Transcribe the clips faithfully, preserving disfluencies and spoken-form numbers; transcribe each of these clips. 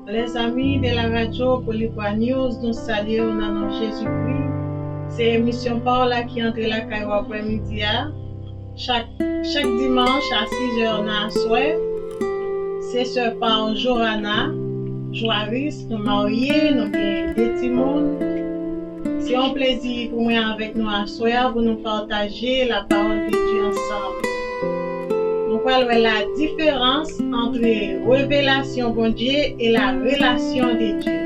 Mezanmi de la radyo Polypra News, nou salye w nan non Jezikri. Se emisyon pa w la ki antre lakay ou aprèmidi a. Chak, chak dimanch a sis è nan aswè, se sè pa w Johanna Joaris, nou marye, nou gen de timoun. Se yon plezi pou mwen avèk nou aswè a pou nou pataje la parole de Dieu ansanm. Nou pral wè la diferans entre révélation Bondye et la relation de Dieu.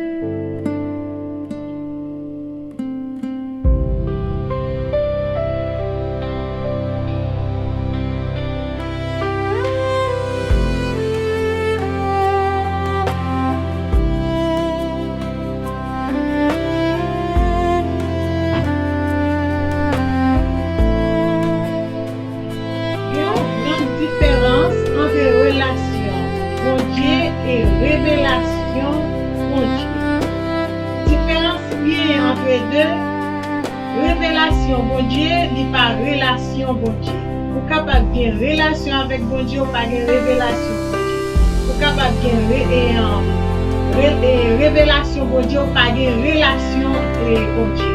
Gen yon gran diferans ant relasyon Bondye e revelasyon Bondye. Diferans ki genyen ant de, revelasyon Bondye, li pa relasyon Bondye. Ou kapab gen relasyon avèk Bondye, ou pa gen revelasyon Bondye. Ou kapab gen re, e, an, re, e, revelasyon Bondye, ou pa gen relasyon, e, Bondye.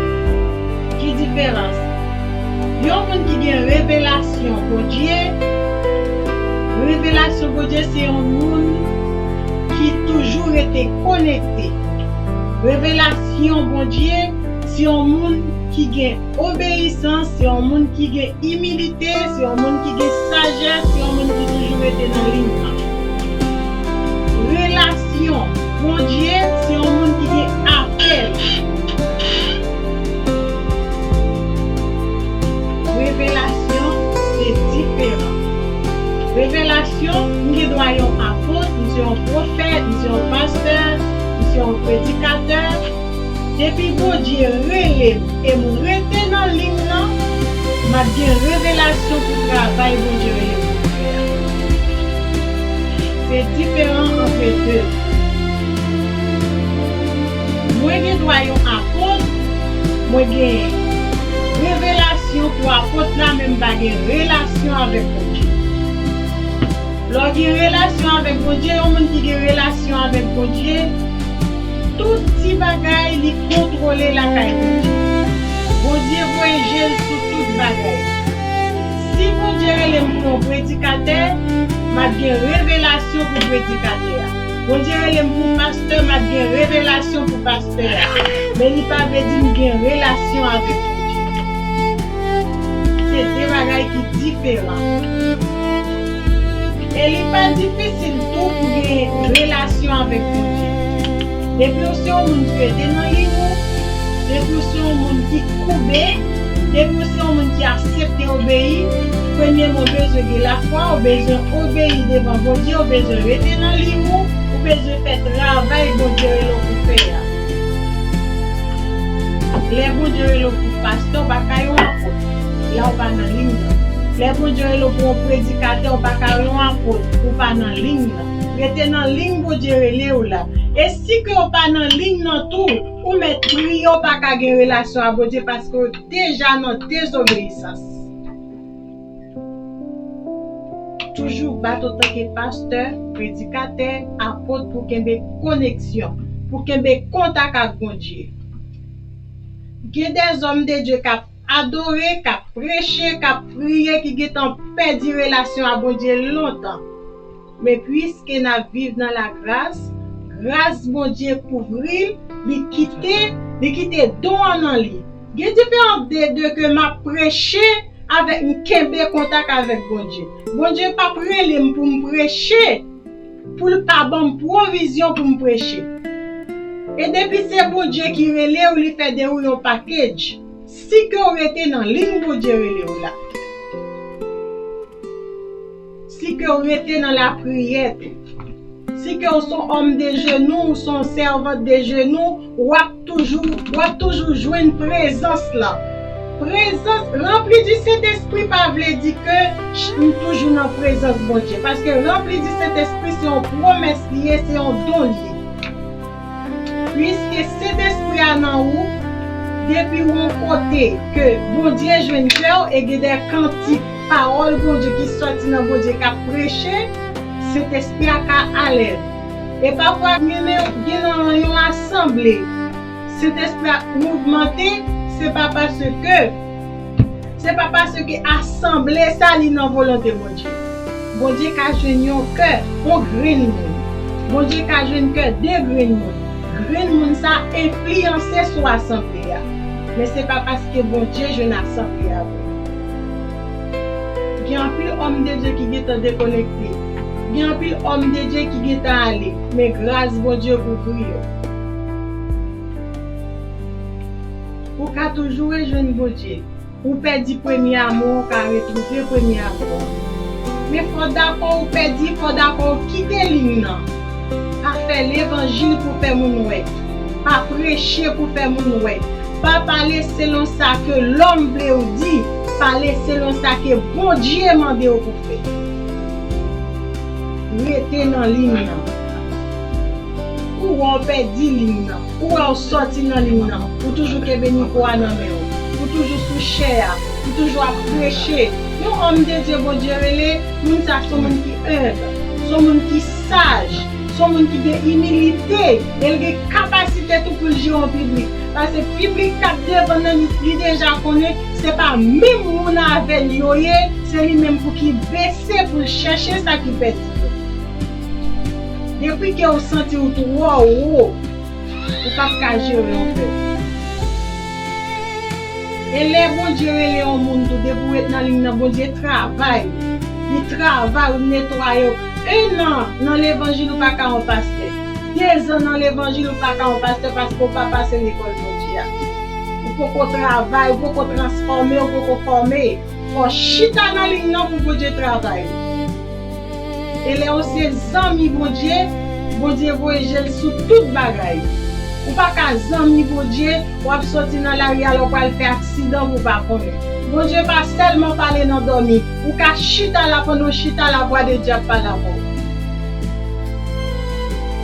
Ki diferans? Yon moun ki gen revelasyon Bondye, revelasyon Bondye se yon moun ki toujou rete konekte. Revelasyon Bondye se yon moun ki gen obeyisans, se yon moun ki gen imilite, se yon moun ki gen sajès, se yon moun ki toujou rete nan liy nan. Relasyon Bondye, se yon moun ki gen apèl. Revelasyon, se diferan. Revelasyon, m gen dwa yon apot, m se yon pwofèt, m se yon pastè, m se yon predikatè. Depi Bondye rele m e m rete nan liy nan, m ap gen revelasyon pou travay Bondye rele m pou fè a. Se diferan ant de. Mwen gen dwa yon apot, mwen gen revelasyon pou apot la, men m pa gen relasyon avèk Bondye. Lè w gen relasyon avèk Bondye, yon moun ki gen relasyon avèk Bondye, tout ti bagay li kontwole lakay Bondye. Bondye voye je l sou tout bagay. Si Bondye rele m pou yon predikatè, m ap gen revelasyon pou predikatè a. Bondye rele m pou pastè, m ap gen revelasyon pou pastè a. Men li pa vle di m gen relasyon avèk Bondye. Se de bagay ki diferan. E li pa difisil tou pou gen relasyon avèk Bondye. Depi w se yon moun ki rete nan liy ou, depi w se yon moun ki koube, depi w se yon moun ki aksepte obeyi, premyèman, w bezwen gen lafwa, w bezwen obeyi devan Bondye, w bezwen rete nan liy ou, w bezwen fè travay Bondye rele w pou fè a. Lè Bondye rele w pou pastè, w pa ka yon apot, la w pa nan liy nan. Lè Bondye rele w pou yon predikatè, w pa ka yon apot, ou pa nan liy nan. Rete nan liy Bondye rele w la. E si ke w pa nan liy nan tou, ou mèt priye, w pa ka gen relasyon a Bondye paske w deja nan dezobeyisans. Toujou bat antanke pastè, predikatè, apot pou kenbe koneksyon, pou kenbe kontak ak Bondye. Gen dèzòm de Dye k ap adore, k ap preche, k ap priye, ki gentan pèdi relasyon a Bondye lontan. Men piske n ap viv nan lagras, gras Bondye kouvri l, li kite, li kite don an nan li. Gen diferans de, de ke m ap preche avèk m kenbe kontak avèk Bondye. Bondye p ap rele m pou m preche, pou l pa ban m pwovizyon pou m preche. E depi se Bondye ki rele w, li fè de ou yon package. Si ke w rete nan liy Bondye rele w la. Si ke w rete nan lapriyè tou. Si ke w se yon òm de jenou, ou se yon sèvant de jenou, w ap toujou, w ap toujou jwenn prezans lan. Prezans, ranpli di Sentespri pa vle di ke ch-, m toujou nan prezans Bondye. Paske ranpli di Sentespri se yon pwomès li ye, se yon don li ye. Piske Sentespri a nan ou, depi w yon kote ke Bondye jwenn kè w, e gen de kantik Pawòl Bondye ki sòti nan Bondye k ap preche, Sentespri a ka alèz. E pafwa, gen, gen nan yon asanble, Sentespri a mouvmante, se pa paske, se pa paske asanble sa li nan volonte Bondye. Bondye ka jwenn yon kè, yon grenn moun. Bondye ka jwenn kè de grenn moun. Grenn moun sa enfliyanse sou asanble a. Men se pa paske Bondye jwenn asanble a vre. Gen anpil òm de Dye ki gentan dekonekte. Gen anpil òm de Dye ki gentan ale. Men gras Bondye kouvri yo. Ou ka toujou rejwenn Bondye. Ou pèdi premye amou, ou ka retwouve premye amou an. Men fò dakò ou pèdi, fò dakò ou kite liy nan. Pa fè levanjil pou fè moun wè. Pa preche pou fè moun wè. Pa pale selon sa ke lòm vle w di. Pale selon sa ke Bondye mande w pou fè. Rete nan liy nan. Ou wè w pèdi liy nan. Ou wè w sòti nan liy nan. Ou toujou kenbe mikwo a nan men w. Ou toujou sou chè a. Ou toujou ap preche. Yon òm de Dye Bondye rele, moun sa se yon moun ki enb, se yon moun ki saj, se yon moun ki gen imilite. E l gen kapasite tou pou l jere yon piblik. Paske piblik k ap devan nan li, li deja konnen se pa menm moun avè l yo ye, se li menm pou ki bese pou l chèche sa ki pèdi yo. Depi ke w santi w twò wo, ou p ap ka jere yon pèp. E lè Bondye rele yon moun tou, depi w ret nan liy nan, Bondye travay ou. Li travay ou, netwaye w. En an nan levanjil, ou pa ka yon pastè. De zan nan levanjil, ou pa ka yon pastè paske w pa pase lekòl Bondye a. Ou poko travay, ou poko transfòme, ou poko fòme. Fò w chita nan liy nan pou Bondye travay ou. E lè w se zanmi Bondye, Bondye voye je l sou tout bagay. Ou pa ka zanmi Bondye, w ap soti nan lari a, lè w pral fè aksidan pou w pa konnen. Bondye pa sèlman pale nan dòmi. Ou ka chita la, pandan w chita la, vwa de Dye ap pale avè w.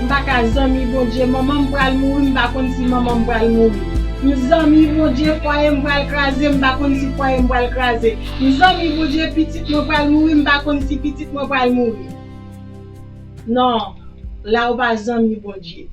M pa ka zanmi Bondye, manman m pral mouri, m pa konn si manman m pral mouri. M zanmi Bondye, fwaye m pral kraze, m pa konn si fwaye m pral kraze. M zanmi Bondye, pitit mwen pral mouri, m pa konn si pitit mwen pral mouri. Non, la ou pa zanmi Bondye.